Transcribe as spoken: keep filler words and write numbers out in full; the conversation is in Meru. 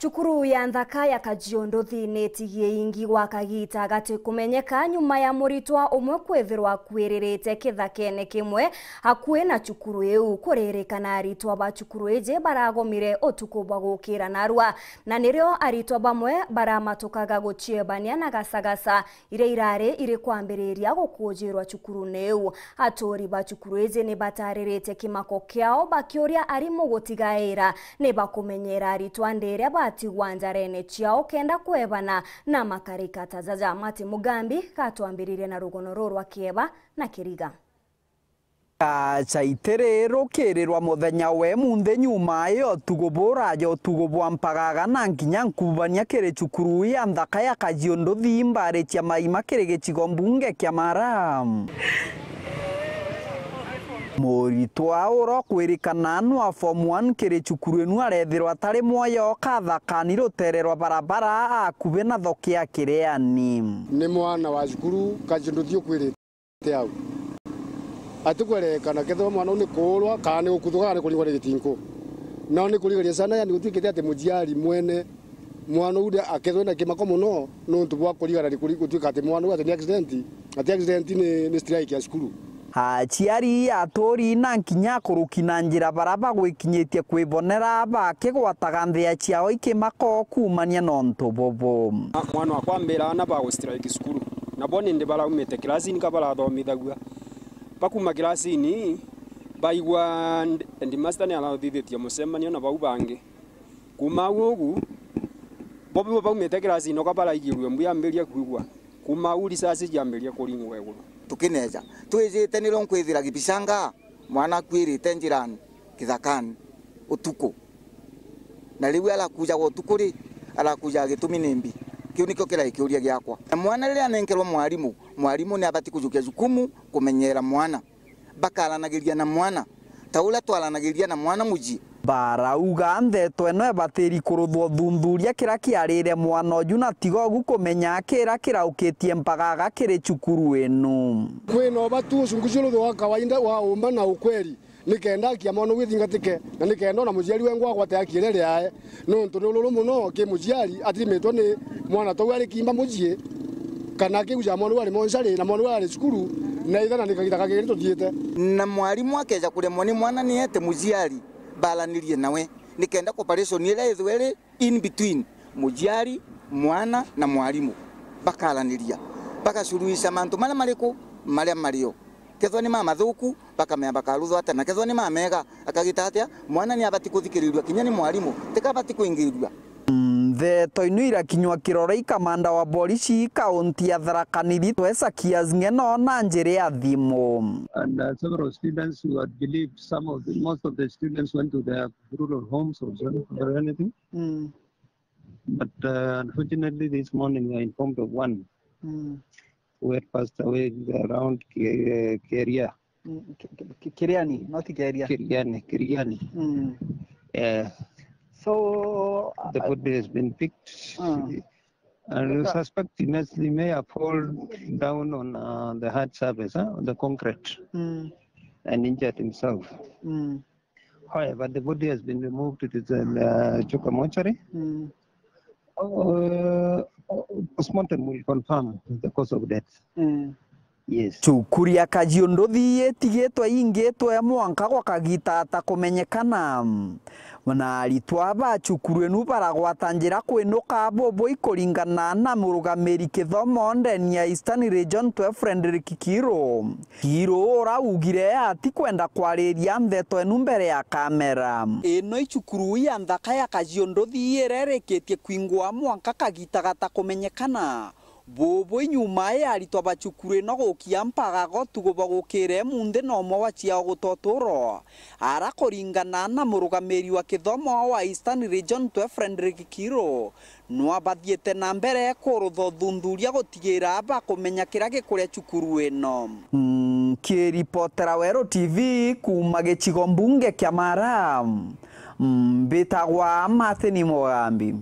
Cukuru ya nthaka ya Kajiunduthi nitigie ingi gwa kagita gatikumenyeka nyuma ya muritwa umwe kwithirwa akuiririte kithakene kimwe akui na cukuru iu. Kuririkana aritwa ba cukuru iji baragomire utuku bwa gukira narua, na nirio aritwa bamwe baramatukaga guciebania na gasagasa iria irari iri kwambiriria gukujirwa cukurune iu. Aturi ba cukuru iji ni batariritie kimako kiao bakiuria arimu gutigaira ni bakumenyera aritwa nderia batigwa njarene ciao kenda kwebana na makarika ta jaja. Mati Mugambi gatwambiririe na rugono ruu rwa kieba na kiriga. Acaitiri rukirirwa muthenya we munthi nyuma iyo utugu buraja utugu bwa mpagaga na nkinya nkubania kiri cukuru ya nthaka ya Kajiunduthi mbari cia maima kiri gicigo mbunge kia Mara. Muritwa ura ukwirikana nwa form one kiri cukuru inu arethirwa atari mwoyo kathakani rutere rwa barabara akubi na thoki ya Kiriani. Ni mwana wa cukuru Kajiunduthi ukwirite au. Atikwerekana kethirwa mwana uu ni kuurwa, kana ni gukuthuka, kana ni kuringwa ni gitingu. Nao ni kurigaria sana, yani, gutuikite ati muciari mwene mwana uu akethwe na kimako mono, nontu bwa kurigana ni kuri-, gutuika ati mwana uu ati ni accident, ati accident ni, ni strike ya cukuru. Aciari, aturi na nkinya akuruki na njira bara bagwikinyitie kwibonera bakigwataga nthia ciao ikimako kuumania na untu bubu. Mwana wakwa ambira ana bagu strike cukuru. Nabo nindi baraumite kirasini ka barathomithagua. Bakuuma kirasini, baigua nd-, headmaster ni arathithitie mucemanio na bau bangi. Kuuma au ugu, bo bibo baumite kirasini, oka baraigirue mbu yambiria kuigua. Kuuma au risasi ciambiria kuringwa iguru. Tukineja, twijite nirio nkwithira Gibicanga, mwana akuirite njirani, kithakani, utuku. Na riu arakujaga utuku ri, arakujaga gitumi nimbi? Kiu nikio kirai kiuria giakwa. Na mwana riria anenkerwa mwarimu, mwarimu ni abati kujukia jukumu kumenyera mwana. Bakaranagiria na mwana, ta uria twaranagiria na mwana mucii. Barauga ndeto ino ibatiri kuruthwa uthuthuria kiria kiarire mwana uju, na tiga ugu kumenya kira kiraukitie mpagaga kiri cukuru inu. Kwina ubati ucunguzi uruthwe wa kawaida wa umba na ukweli. Nikenda aki ya mwana uu ithingatike, na nikenda ona muciari wengwa agwate aki iria riae, nontu ni ururu mono ki muciari atirimitwe ni mwana tou ari kimba mucii, kana akigucaga mwana uu ari monchari na mwana uu ari cukuru, na ithe na ni kagita kagiri tuthiite. Na mwarimu akeja kuremwa ni mwana, ni ete muciari baranirie nawe, nikenda cooperation iria ithwe iri in between muciari, mwana na mwarimu, bakaraniria, bagasuluhisha mantu maria mariku, maria mario. Kethwa ni mamathuku, bakamea bakaruthwa atia, na kethwa ni mamega, akagita atia? Mwana ni abati kuthikirirua kinya ni mwarimu, tika abati kuingirirua. Ndeto inu irakinywa kirore i kamanda wa borisi kaunti ya Tharaka Nithi, Twesa Kias Ng'eno na njira ya thimu. And, uh, several students who had believed some of the, most of the students went to their rural homes or, or anything. Mm. But, uh, unfortunately, this morning we are informed of one Mm. who had passed away around Ki-, Keria. Mm, Ki-, Ki-, Ki-, Kiriani, not Keria. Kiriani, Kiriani. Mm. Eh, So, the uh, body has been picked, uh, and we uh, suspect he must, he may have fallen down on, uh, the hard surface, huh, on the concrete, mm, and injured himself. Mm. However, the body has been removed to the, uh, Chuka mortuary. Mm. Uh, postmortem will confirm the cause of death. Mm. Yes. Cukuru ya Kajiunduthi itigitwe ingitwe mwanka gwa kagita atakumenyekana. Na aritwa ba cukuru inu baragwata njira kwinuka bubu ikuringana na murugamiri kithomo ndeni ya Eastern Region twe Frederick Kiiru. Kiiru uraugire atikwenda kwariria ndeto inu mbere ya kamera. Ino i cukuru ya nthaka ya Kajiunduthi iria irikitie kwingwa mwanka kagita gatakumenyekana. Bubu inyuma ya aritwa ba cukuru ino gukia mpagaga utuku bwa gukira imunthi na umwe wa ciao guta uturo. Ara kuringana na murugamiri wa kithomo wa Eastern Region twe Frederick Kiiru, nwa bathiite na mbere kurutha uthuthuria gutigira bakumenya kiria gikuria cukuru ino. Nkiripotera Weru T V kuuma gicigo mbunge kia Mara, mbitagwa Martin Mugambi.